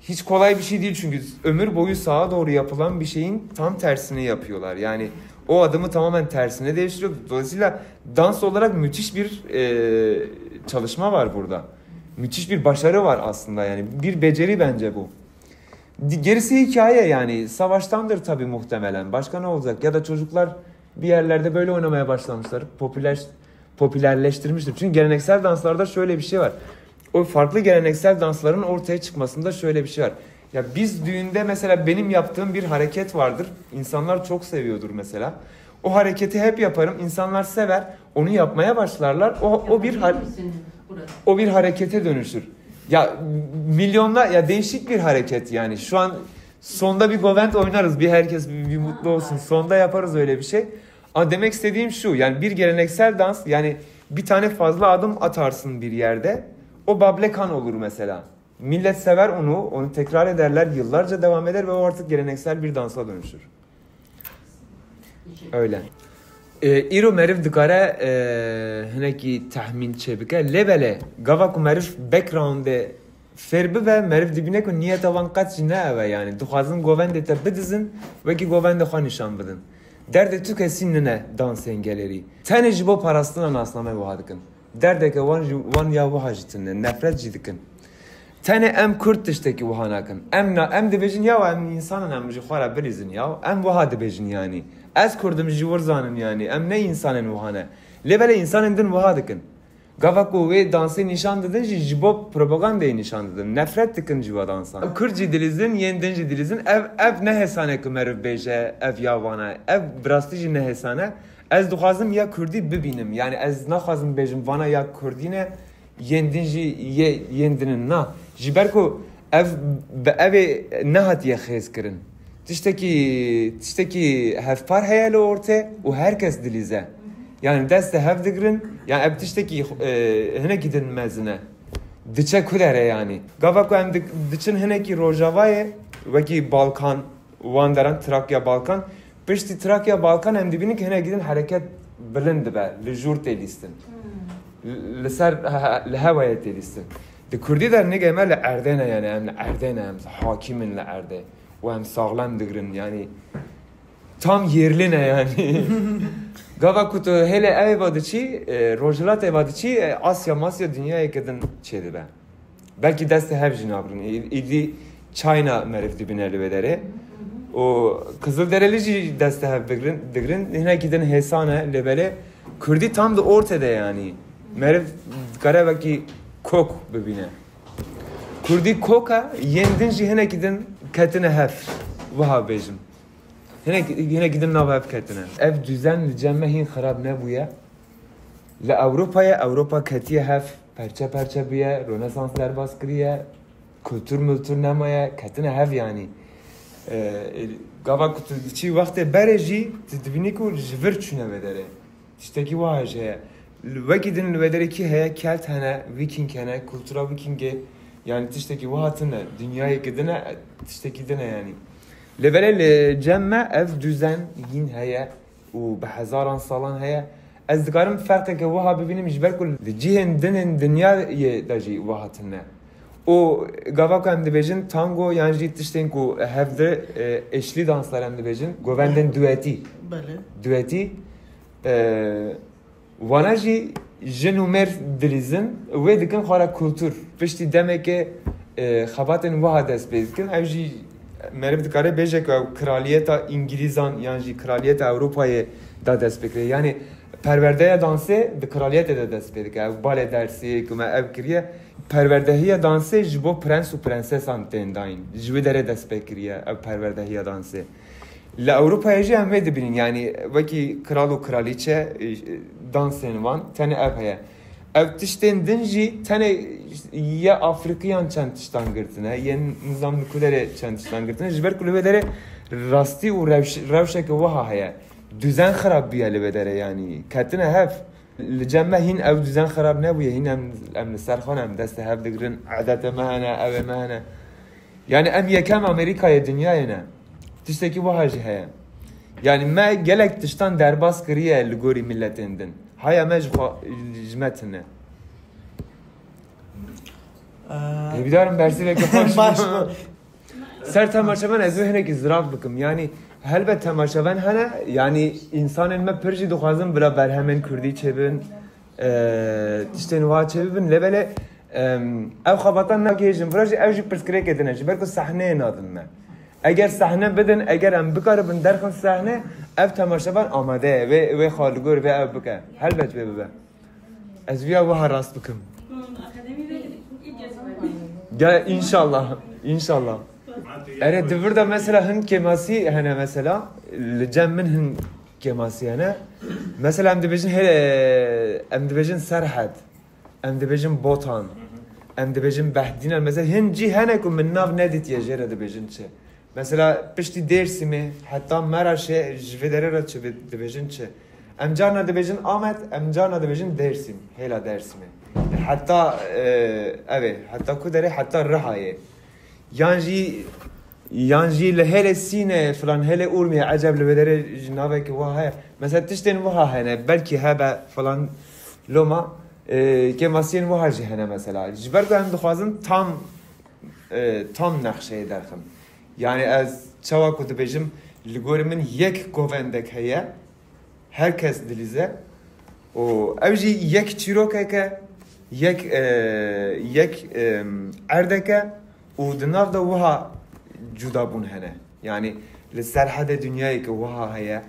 Hiç kolay bir şey değil çünkü ömür boyu sağa doğru yapılan bir şeyin tam tersini yapıyorlar. Yani o adımı tamamen tersine değiştiriyor. Dolayısıyla dans olarak müthiş bir e, çalışma var burada. Müthiş bir başarı var aslında yani. Bir beceri bence bu. Di- Gerisi hikaye yani. Savaştandır tabii muhtemelen. Başka ne olacak? Ya da çocuklar bir yerlerde böyle oynamaya başlamışlar. Popüler popülerleştirmiştir. Çünkü geleneksel danslarda şöyle bir şey var. O farklı geleneksel dansların ortaya çıkmasında şöyle bir şey var. Ya biz düğünde mesela benim yaptığım bir hareket vardır. İnsanlar çok seviyordur mesela. O hareketi hep yaparım. İnsanlar sever. Onu yapmaya başlarlar. O, o bir har- o bir harekete dönüşür. Ya milyonlar, ya değişik bir hareket yani. Şu an sonda bir govend oynarız. Bir herkes bir, bir mutlu olsun. Sonda yaparız öyle bir şey. Ama demek istediğim şu, yani bir geleneksel dans, yani bir tane fazla adım atarsın bir yerde, o bablekan olur mesela. Millet sever onu, onu tekrar ederler, yıllarca devam eder ve o artık geleneksel bir dansa dönüşür. Öyle. E, îro meriv dikare e, hinekî tehmîn çêbike. Lê belê, gava ku meriv backgroundê fêr bibe, meriv dibîne ku niyeta wan qet jî ne ev e, yanî dixwazin govendê te bidizin, wekî govendê xwe nîşan bidin. Derdê tu kesî nine dansên gelerî. Tenê ji bo parastina nasname wiha dikin. Derdeke wan jî, wan ya wiha jî tune, nefret jî dikin. Tenê em Kurd tiştekî wiha nakin. Em na, em dibêjin ya em însan in, em ji xwe re bilîzin ya. Em wiha dibêjin yanî. Ez Kurd im, ji wir zanin yanî. Em ne însanên wiha ne. Lê belê însanên din wiha dikin. Gava ku wê dansê nîşan didin jî ji bo propagandayê nîşan didin. Nefret dikin ji we dansan. Kurd jî dilîzin, yên din jî dilîzin. Ev, ev ne hêsan e ku meriv bêje, ev ya wan e. Ev bi rastî jî ne hêsan e. Ez dixwazim ya Kurdî bibînim. Yani ez naxwazim bêjim vana ya Kurdî ne, yên din jî yê, yên din in. Na. Ji ber ku ev bi evê nehatiye xêz kirin. Tiştekî, tiştekî hevpar heye li ortê û her kes dilîze. Yani dest hev digirin, yani ev tiştekî, e, hinekî din mezin e. Diçe ku dere yani. Gava ku em di-, diçin hinekî rojavayê, wekî Balkan, wan deran Trakya Balkan, piştî Trakya Balkan em dibînin ki hinekî din hereket bilind dibe, li jûr tê lîstin. Li ser, li hewayê tê lîstin. Di Kurdî de nigê me li erdê ne, yani em li erdê ne, em hakim in li erdê. Û em saxlem digirin, yani tam yerli ne yani. Gava ku tu hêlê ev êva diçî, e, rojhilat êva diçî, e, Asya, Masya, dinyayeke din çêdibe. Belkî dest hev jî nagirin. Î-, îdî China meriv dibîne li vê derê. Û Kizilderili jî dest hev bigirin, digirin. Hinekî din hêsan e, lê belê Kurdî tam di ortê de yanî. Meriv dikare wekî kok bibîne. Kurdî kok e, yên din jî hinekî din ketine hev. Wiha bêjim. Hinek, hinekî din nav hev ketine. Ev düzen li cem me hîn xirab nebûye. Li Ewropayê, Ewropa ketiye hev, perçe perçe bûye, Rönesans derbas kiriye, kultur multur nemaye, ketine hev yanî. E, e, gava ku tu diçî wextê berê jî, tu dibînî ku ji vir çûne vê derê. Tiştekî wiha jî heye. Li wekî din li wê derê kî heye, Kelt hene, Viking hene, kultura Vikingê, yani tiştekî wiha tune, dinyayekî din e, tiştekî din e yani. Lê belê li cem me ev duzen hîn heye û bi hezaran salan heye. Ez dikarim ferqeke wiha bibînim, ji ber ku li cihên din ên dinyayê de jî wiha tune. Û gava ku em dibêjin tango yan jî tiştên ku hevdi, e, eşli danslar em dibêjin, govendên duetî. Belê. Duetî, e, wana jî jin û mêr dilîzin, wê dikin xwe re kultur. Piştî demeke, e, xebatên wiha dest pê dikin. Ev jî meriv dikare bêje ku ew kraliyeta Îngilîzan yan jî kraliyeta Ewropayê da dest pê kiriye. Yanî perwerdeya dansê di kraliyetê de dest pê dike. Ev balê dersî ku me ev kiriye. Perwerdehiya dansê ji bo prens û prensesan tên dayîn. Ji wê derê dest pê kiriye ev perwerdehiya dansê. Li Ewropayê jî em vê dibînin, yanî wekî kral û kralîçe, e, dansên wan tenê ev heye. Ev tiştên din jî tenê yê Afrîqiyan çend tiştan girtine, yê nizam li ku derê çend tiştan girtine, ji ber ku li wê derê rastî û rewş-, rewşeke wiha heye. Duzen xirab bûye li wê derê, yanî ketine hev. Li cem me hîn ew duzen xirab nebûye, hîn em, em li ser xwe ne, em dest hev digirin, edetê me hene, ew ê me hene. Yanî em yekem Amerîkayê dinyayê ne. Tiştekî wiha jî heye. Yanî me gelek tiştan derbas kiriye li gorî miletên din. Haya me ji xwe, ji me tune. Ee, Hêvîdarim bersiveke xweş Baş bû. Ser temaşevan ez ê hinekî zirav bikim. Yanî helbet temaşevan hene, yanî însanên me pir jî dixwazin bila berhemên kurdî çêbin, e, tiştên wiha çêbibin. Lê belê, em, ev xebatan nagihêjin vira jî, ev jî pirsgirêkê din e, ji ber ku sehneyê nadin me. Eger sehne bidin, eger em bikaribin derxin sehne, ev temaşevan amade ye, wê, wê xwe li gor vê ew bike. Helbet wê bibe. Ez viya wiha rast bikim. Akademî de ilk kez. Ya înşallah, înşallah. Erê, di vir de mesela hin kêmasî hene mesela, li cem min hin kêmasî hene. Mesela em dibêjin hele, em dibêjin Serhed, em dibêjin Botan, em dibêjin Behdînan. Mesela hin cî hene ku min nav nedîtiye jê re dibêjin çi. Mesela piştî Dêrsimê, heta Meraşê ji vê derê re çi bi-, dibêjin çi? Em carna dibêjin Amed, em carna dibêjin Dêrsim, hêla Dêrsimê. Heta, e, ev ê, heta ku derê, heta Rihayê. Yan jî, yan jî li hêlê Sînê, filan hêlê Urmiyê, eceb li vê derê ji navekî wiha heye. Mesela tiştên wiha hene, belkî hebe filan loma, e, kêmasiyên wiha jî hene mesela. Ji ber ku em dixwazin tam e, tam nexşeyê derxin. Yanî ez çawa ku dibêjim, li gorî min yek govendek heye, her kes dilîze û ew jî yek çîrokek e, yek, e, yek, e, erdek e û di nav de wiha cudabûn hene. Yanî li Serhedê dinyayeke wiha heye,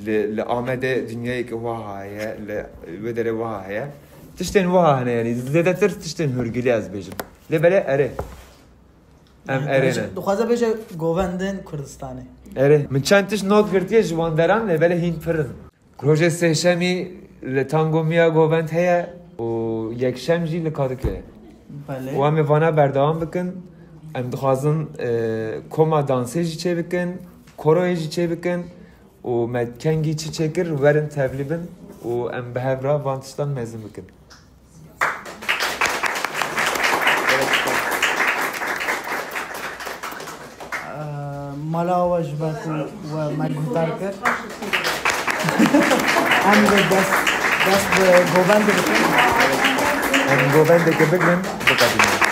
li, li Amedê dinyayeke wiha heye, li wê derê wiha heye. Tiştên wiha hene, yanî zêdetir tiştên hûrgilî ez bêjim. Lê belê erê. Em erê ne. Dixwaze bêje govendên Kurdistanê. Erê. Min çend tişt not girtiye ji wanderan, lê belê hîn pir in. Rojê sêşemî li Tango Miya govend heye û yekşem jî li Kadıköy. Belê. Û em ê vana berdewam bikin. Em dixwazin, e, koma dansê jî çêbikin, koroyê jî çêbikin û me kengî çi çêkir, werin tevlî bin û em bi hev re van tiştan mezin bikin. Mala we ji ber ku we me guhdar kir. Em bi dest, dest bi govendê bikin. Em govendeke bigrin, biqedînin.